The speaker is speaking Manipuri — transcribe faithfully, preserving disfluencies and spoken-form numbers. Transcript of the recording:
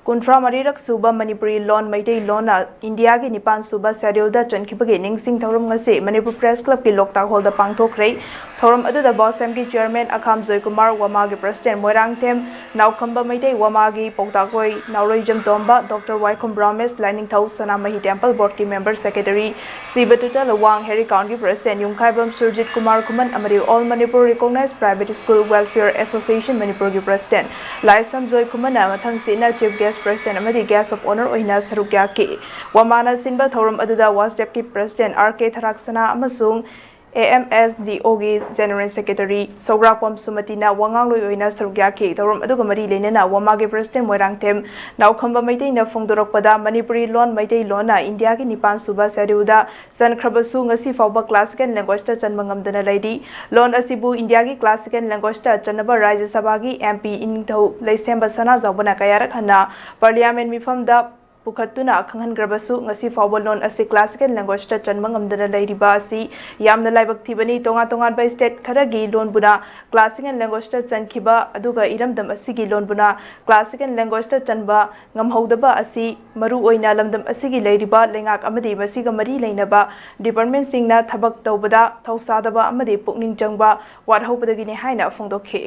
ꯀꯨꯟꯊ꯭ꯔꯥ ꯃꯔꯤꯔꯛ ꯁꯨꯕ ꯃꯅꯤꯄꯨꯔꯤ ꯂꯣꯟ ꯃꯩꯇꯩ ꯂꯣꯟꯅ ꯏꯟꯗꯤꯌꯥꯒꯤ ꯅꯤꯄꯥꯟ ꯁꯨꯕ ꯁꯦꯗ꯭ꯌꯨꯜꯗ ꯆꯟꯈꯤꯕꯒꯤ ꯅꯤꯡꯁꯤꯡ ꯊꯧꯔꯝ ꯉꯁꯤ ꯃꯅꯤꯄꯨꯔ ꯄ꯭ꯔꯦꯁ ꯀ꯭ꯂꯕꯀꯤ ꯂꯣꯛꯇꯥꯛ ꯍꯣꯜꯗ ꯄꯥꯡꯊꯣꯛꯈ꯭ꯔꯦ꯫ ꯊꯧꯔꯝ ꯑꯗꯨꯗ ꯕꯥꯎꯁꯦꯝꯒꯤ ꯆꯤꯌꯔꯃꯦꯟ ꯑꯈꯥꯝ ꯖꯣꯏꯀꯨꯃꯥꯔ, ꯋꯥꯃꯥꯒꯤ ꯄ꯭ꯔꯁꯤꯗꯦꯟ ꯃꯣꯏꯔꯥꯡꯊꯦꯝ ꯅꯥꯎꯈꯝꯕ ꯃꯩꯇꯩ, ꯋꯥꯃꯥꯒꯤ ꯄꯥꯎꯇꯥꯛꯂꯣꯏ ꯅꯥꯎꯔꯣꯏꯖꯝ ꯇꯣꯝꯕ, ꯗꯣꯛꯇꯔ ꯋꯥꯏꯈꯣꯝ ꯔꯥꯃꯦꯁ ꯂꯥꯏꯅꯤꯡꯊꯧ, ꯁꯅꯥꯃꯍꯤ ꯇꯦꯝꯄꯜ ꯕꯣꯔꯗꯀꯤ ꯃꯦꯝꯕꯔ ꯁꯦꯀ꯭ꯔꯦꯇꯔꯤ ꯁꯤꯕꯇꯨꯇ ꯂꯋꯥꯡ, ꯍꯦꯔꯤꯀꯥꯎꯟꯒꯤ ꯄ꯭ꯔꯁꯤꯗꯦꯟ ꯌꯨꯝꯈꯥꯏꯕꯝ ꯁꯨꯔꯖꯤꯠ ꯀꯨꯃꯥꯔ ꯈꯨꯃꯟ ꯑꯃꯗꯤ All Manipur Recognized Private School Welfare Association ꯃꯅꯤꯄꯨꯔꯒꯤ ꯄ꯭ꯔꯁꯤꯗꯦꯟ ꯂꯥꯏꯁꯝ ꯖꯣꯏ ꯈꯨꯃꯟꯅ ꯃꯊꯪꯁꯤꯠꯅ ꯆꯤꯐ ꯒꯦꯁ ꯄ꯭ꯔꯁꯤꯗꯦꯟ ꯑꯃꯗꯤ ꯒꯦꯁ ꯑꯣꯐ ꯑꯣꯅꯔ ꯑꯣꯏꯅ ꯁꯔꯨꯛ ꯌꯥꯈꯤ꯫ ꯋꯥꯃꯥꯅ ꯁꯤꯟꯕ ꯊꯧꯔꯝ ꯑꯗꯨꯗ ꯋꯥꯁꯗꯦꯞꯀꯤ ꯄ꯭ꯔꯁꯤꯗꯦꯟ ꯑꯥꯔ ꯀꯦ ꯊꯔꯥꯛꯁꯅꯥ ꯑꯃꯁꯨꯡ ꯑꯦ ꯑꯦꯝ ꯑꯦꯁ ꯗꯤ ꯑꯣꯒꯤ ꯖꯦꯅꯔꯦꯜ ꯁꯦꯀ꯭ꯔꯦꯇꯔꯤ ꯁꯧꯒ꯭ꯔꯥꯛꯄꯝ ꯁꯨꯃꯇꯤꯅ ꯋꯥꯉꯥꯡꯂꯣꯏ ꯑꯣꯏꯅ ꯁꯔꯨꯛ ꯌꯥꯈꯤ꯫ ꯊꯧꯔꯝ ꯑꯗꯨꯒ ꯃꯔꯤ ꯂꯩꯅꯅ ꯋꯥꯃꯥꯒꯤ ꯄ꯭ꯔꯁꯤꯗꯦꯟ ꯃꯣꯏꯔꯥꯡꯊꯦꯝ ꯅꯥꯎꯈꯝꯕ ꯃꯩꯇꯩꯅ ꯐꯣꯡꯗꯣꯔꯛꯄꯗ, ꯃꯅꯤꯄꯨꯔꯤ ꯂꯣꯟ ꯃꯩꯇꯩ ꯂꯣꯟꯅ ꯏꯟꯗꯤꯌꯥꯒꯤ ꯅꯤꯄꯥꯟ ꯁꯨꯕ ꯁꯦꯗ꯭ꯌꯨꯜꯗ ꯆꯟꯈ꯭ꯔꯕꯁꯨ, ꯉꯁꯤ ꯐꯥꯎꯕ ꯀ꯭ꯂꯥꯁꯤꯀꯦꯜ ꯂꯦꯡꯒ꯭ꯋꯦꯖꯇ ꯆꯟꯕ ꯉꯝꯗꯅ ꯂꯩꯔꯤ꯫ ꯂꯣꯟ ꯑꯁꯤꯕꯨ ꯏꯟꯗꯤꯌꯥꯒꯤ ꯀ꯭ꯂꯥꯁꯤꯀꯦꯜ ꯂꯦꯡꯒ꯭ꯋꯦꯖꯇ ꯆꯟꯅꯕ ꯔꯥꯖ꯭ꯌ ꯁꯚꯥꯒꯤ ꯑꯦꯝ ꯄꯤ ꯏꯅꯤꯡꯊꯧ ꯂꯩꯁꯦꯝꯕ ꯁꯅꯥꯖꯥꯎꯕꯅ ꯀꯌꯥꯔꯛ ꯍꯟꯅ ꯄꯥꯔꯂꯤꯌꯥꯃꯦꯟ ꯃꯤꯐꯝꯗ ꯄꯨꯈꯠꯇꯨꯅ ꯈꯪꯍꯟꯈ꯭ꯔꯕꯁꯨ, ꯉꯁꯤ ꯐꯥꯎꯕ ꯂꯣꯟ ꯑꯁꯤ ꯀ꯭ꯂꯥꯁꯤꯀꯦꯜ ꯂꯦꯡꯒ꯭ꯋꯦꯖꯇ ꯆꯟꯕ ꯉꯝꯗꯅ ꯂꯩꯔꯤꯕ ꯑꯁꯤ ꯌꯥꯝꯅ ꯂꯥꯏꯕꯛ ꯊꯤꯕꯅꯤ꯫ ꯇꯣꯉꯥꯟ ꯇꯣꯉꯥꯟꯕ ꯁ꯭ꯇꯦꯠ ꯈꯔꯒꯤ ꯂꯣꯟꯕꯨꯅ ꯀ꯭ꯂꯥꯁꯤꯀꯦꯜ ꯂꯦꯡꯒ꯭ꯋꯦꯖꯇ ꯆꯟꯈꯤꯕ, ꯑꯗꯨꯒ ꯏꯔꯝꯗꯝ ꯑꯁꯤꯒꯤ ꯂꯣꯟꯕꯨꯅ ꯀ꯭ꯂꯥꯁꯤꯀꯦꯜ ꯂꯦꯡꯒ꯭ꯋꯦꯖꯇ ꯆꯟꯕ ꯉꯝꯍꯧꯗꯕ ꯑꯁꯤ ꯃꯔꯨ ꯑꯣꯏꯅ ꯂꯝꯗꯝ ꯑꯁꯤꯒꯤ ꯂꯩꯔꯤꯕ ꯂꯩꯉꯥꯛ ꯑꯃꯗꯤ ꯃꯁꯤꯒ ꯃꯔꯤ ꯂꯩꯅꯕ ꯗꯤꯄꯥꯔꯠꯃꯦꯟꯠꯁꯤꯡꯅ ꯊꯕꯛ ꯇꯧꯕꯗ ꯊꯧꯁꯥꯗꯕ ꯑꯃꯗꯤ ꯄꯨꯛꯅꯤꯡ ꯆꯪꯕ ꯋꯥꯠꯍꯧꯕꯗꯒꯤꯅꯤ ꯍꯥꯏꯅ ꯐꯣꯡꯗꯣꯛꯈꯤ꯫